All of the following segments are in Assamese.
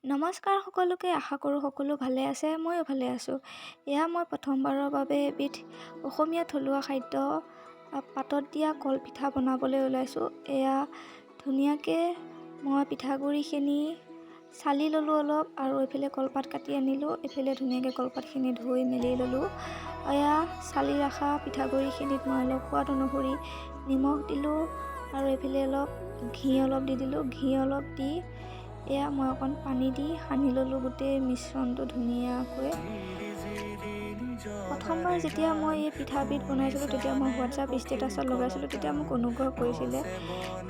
নমস্কাৰ সকলোকে, আশা কৰোঁ সকলো ভালে আছে। ময়ো ভালে আছোঁ। এয়া মই প্ৰথমবাৰৰ বাবে এবিধ অসমীয়া থলুৱা খাদ্য পাতত দিয়া কলপিঠা বনাবলৈ ওলাইছোঁ। এয়া ধুনীয়াকৈ মই পিঠাগুড়িখিনি চালি ল'লোঁ অলপ আৰু এইফালে কলপাত কাটি আনিলোঁ। এইফালে ধুনীয়াকৈ কলপাতখিনি ধুই মেলি ল'লোঁ। এয়া চালি ৰখা পিঠাগুড়িখিনিত মই অলপ সোৱাদ অনুসৰি নিমখ দিলোঁ আৰু এইফালে অলপ ঘি অলপ দি দিলোঁ। ঘি অলপ দি এয়া মই অকণ পানী দি সানি ল'লোঁ গোটেই মিশ্ৰণটো ধুনীয়াকৈ। প্ৰথমবাৰ যেতিয়া মই এই পিঠাবিধ বনাইছিলোঁ, তেতিয়া মই হোৱাটছআপ ষ্টেটাছত লগাইছিলোঁ। তেতিয়া মোক অনুগ্ৰহ কৰিছিলে।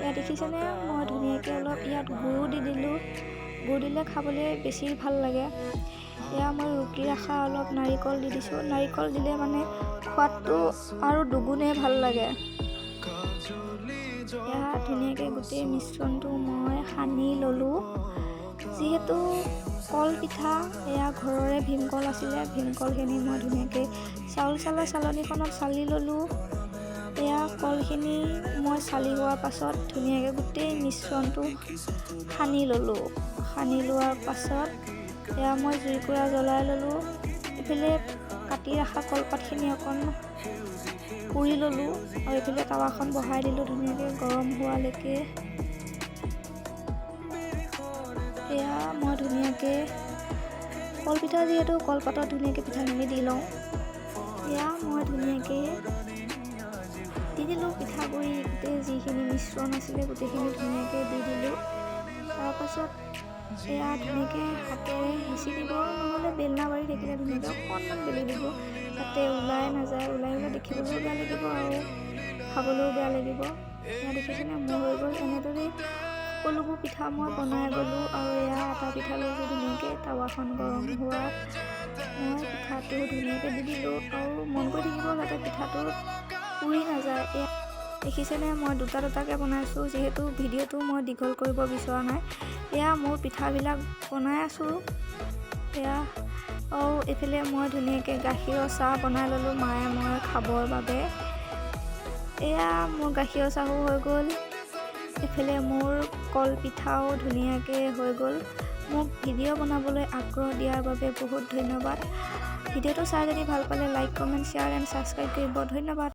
এয়া দেখিছেনে, মই ধুনীয়াকৈ অলপ ইয়াত গুড়ো দি দিলোঁ। গুড় দিলে খাবলৈ বেছি ভাল লাগে। এয়া মই ৰুকি ৰখা অলপ নাৰিকল দি দিছোঁ। নাৰিকল দিলে মানে সোৱাদটো আৰু দুগুণে ভাল লাগে। এয়া ধুনীয়াকৈ গোটেই মিশ্ৰণটো মই সানি ল'লোঁ। যিহেতু কলপিঠা, এয়া ঘৰৰে ভীমকল আছিলে। ভীমকলখিনি মই ধুনীয়াকৈ চাউল চালা চালনীখনত চালি ল'লোঁ। এয়া কলখিনি মই চালি হোৱাৰ পাছত ধুনীয়াকৈ গোটেই মিশ্ৰণটো সানি ল'লোঁ। সানি লোৱাৰ পাছত এয়া মই জুইকুৰা জ্বলাই ল'লোঁ। এইফালে কাটি ৰখা কলপাতখিনি অকণ পুৰি ল'লোঁ আৰু এইফালে টাৱাখন বহাই দিলোঁ ধুনীয়াকৈ গৰম হোৱালৈকে। এয়া মই ধুনীয়াকৈ কলপিঠা, যিহেতু কলপাতত ধুনীয়াকৈ পিঠাখিনি দি লওঁ। এয়া মই ধুনীয়াকৈ দি দিলোঁ পিঠাগুড়ি। গোটেই যিখিনি মিশ্ৰণ আছিলে, গোটেইখিনি ধুনীয়াকৈ দি দিলোঁ। তাৰপাছত এয়া ধুনীয়াকৈ হাতেৰে হেঁচি দিব, নহ'লে বেলনা মাৰি থাকিলে ধুনীয়াকৈ অকণমান বেলি দিব, যাতে ওলাই নাযায়। ওলাই গ'লে দেখিবলৈও বেয়া লাগিব আৰু খাবলৈও বেয়া লাগিব। এয়া দেখিছেনে, মোৰ হৈ গ'ল। এনেদৰেই সকলোবোৰ পিঠা মই বনাই গ'লোঁ। আৰু এয়া এটা পিঠা লৈছোঁ। ধুনীয়াকৈ টাৱাখন গৰম হোৱাত মই পিঠাটো ধুনীয়াকৈ দি দিলোঁ আৰু মন কৰি থাকিব যাতে পিঠাটো পুৰি নাযায়। এয়া দেখিছেনে, মই দুটা দুটাকৈ বনাইছোঁ, যিহেতু ভিডিঅ'টো মই দীঘল কৰিব বিচৰা নাই। এয়া মোৰ পিঠাবিলাক বনাই আছোঁ। এয়া আৰু এইফালে মই ধুনীয়াকৈ গাখীৰৰ চাহ বনাই ল'লোঁ মায়ে মই খাবৰ বাবে। এয়া মোৰ গাখীৰৰ চাহো হৈ গ'ল, এইফালে মোৰ কলপিঠাও ধুনীয়াকৈ হৈ গ'ল। মোক ভিডিঅ' বনাবলৈ আগ্ৰহ দিয়াৰ বাবে বহুত ধন্যবাদ। ভিডিঅ'টো চাই যদি ভাল পালে, like, comment, share and subscribe কৰিব। ধন্যবাদ।